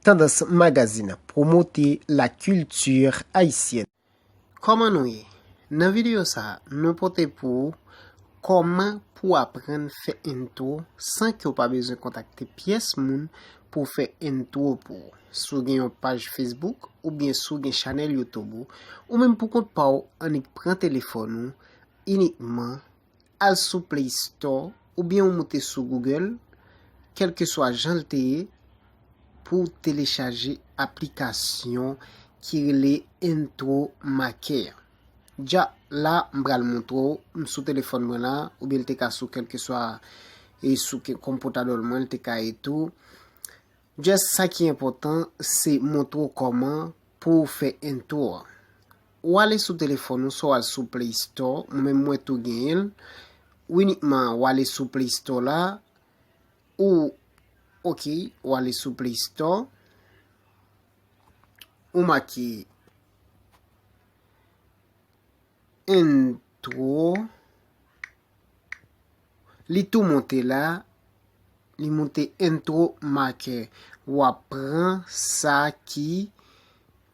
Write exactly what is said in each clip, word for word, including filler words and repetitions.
Tandans Magazine, promouvoir la culture haïtienne. Kòman nou ye? Nan videyo sa a, nou pote pou ou kòman pou w aprann fè entwo san ke w pa bezwen kontakte pyès moun pou w fè entwo pou ou. Si w gen yon paj Facebook oubyen si w gen chanèl YouTube ou, ou menm pou kont pa w, annik pran telefòn ou inikman, al sou Play Store oubyen ou moute sou Google, kèlkeswa jan l te ye, pou w telechaje aplikasyon ki rele Intro Maker. Dja la, m pral montre w, m sou telefòn mwen la, oubyen l te ka sou kèlkeswa, e sou ke- kòm pòtadòl mwen, l te ka ye tou. Just sa ki enpòtan, se montre w kòman pou w fè entwo a. Ou ale sou telefòn ou, swa w al sou Play Store, mwen menm mwen tou genyen l. Ou inikman, ou ale sou Play Store la, ou, ok, ou ale sou Play Store, ou make entwo, li tou monte la, li monte Intro Maker. W ap pran sa ki,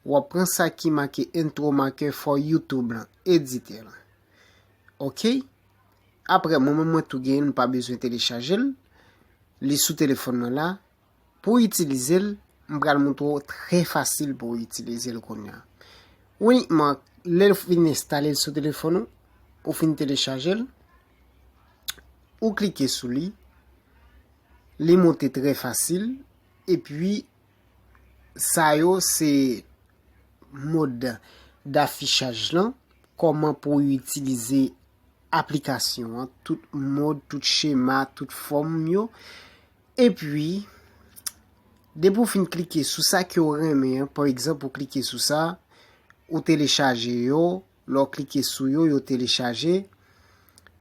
w ap pran sa ki make Intro Maker for YouTube lan, edite l. Ok? Apre, mwen menm mwen tou genyen l, m pa bezwen telechaje l. Li sou telefòn mwen la. Pou w itilize l, m pral montre w trè fasil pou w itilize l kounye a. Inikman, lè w fin enstale l sou telefòn ou, ou fin telechaje l, ou klike sou li, li monte trè fasil, epi sa yo se mòd dafichaj lan, kòman pou w itilize aplikasyon an, tout mòd, tout chema, tout fòm yo. Epi, depi w fin klike sou sa ke w renmen an, pa egzanp, ou klike sou sa, ou telechaje yo, lè w klike sou yo, yo telechaje.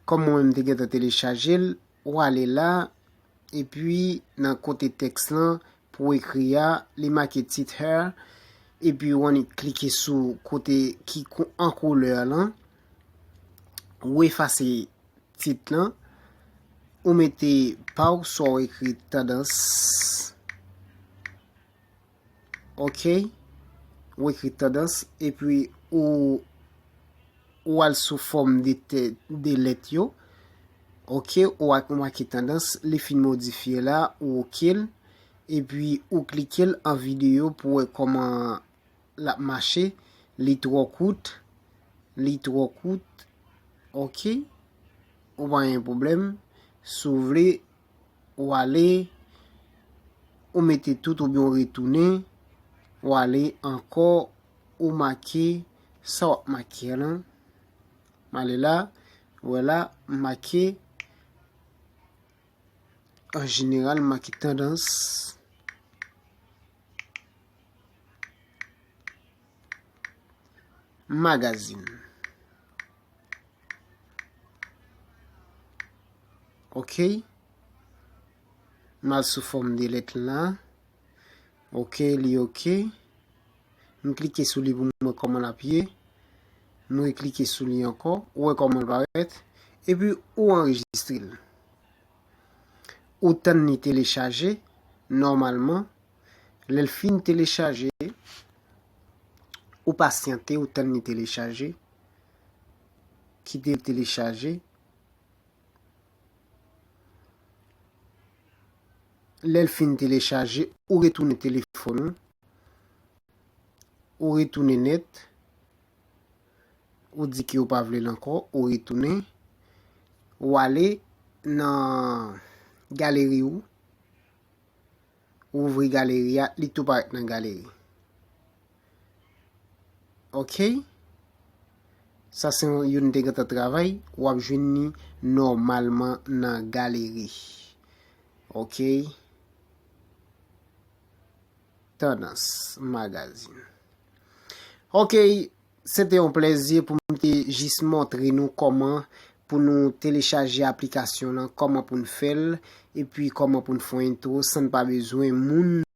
Kòm mwen menm te gentan telechaje l, ou ale la, epi nan kote tèks lan, pou w ekri a, li make tit here, epi w annik klike sou kote ki kou- an koulè lan, ou efase tit lan, ou mete pa w, swa w ekri tandans, ok, ou ekri tandans, epi ou, ou al sou fòm de tè- de lèt yo, ok, ou ak ou make tandans, li fin modifye la, ou ok l, epi ou klike l an videyo pou w wè kòman l ap mache, li twò kout, li twò kout, ok, ou pa gen pwoblèm, si w vle, ou ale, ou mete tout oubyen ou retounen, ou ale ankò, ou make sa w ap make a lan. M ale la, ou wè la, m make, an jeneral, m make tandans magazin. Ok. M al sou fòm de lèt la. Ok, li ok. M klike sou li pou m wè kòman l ap ye. M reklike sou li ankò. Ou wè kòman l parèt. Epi ou anrejistre l. Ou tann li telechaje. Nòmalman, lè l fin telechaje, ou pasyante, ou tann li telechaje. Kite l telechaje. Lè l fin telechaje, ou retounen telefòn ou. Ou retounen nèt. Ou di ke ou pa vle l ankò, ou retounen. Ou ale nan galeri ou. Ou ouvri galeri a, li tou parèt nan galeri. Ok? Sa se yon, youn te gentan travay, w ap jwenn li nòmalman nan galeri. Ok? Tandans Magazine. Ok, se te yon plèzi pou m te jis montre nou kòman pou nou telechaje aplikasyon lan, kòman pou n fè l, epi kòman pou n fè yon entwo san n pa bezwen moun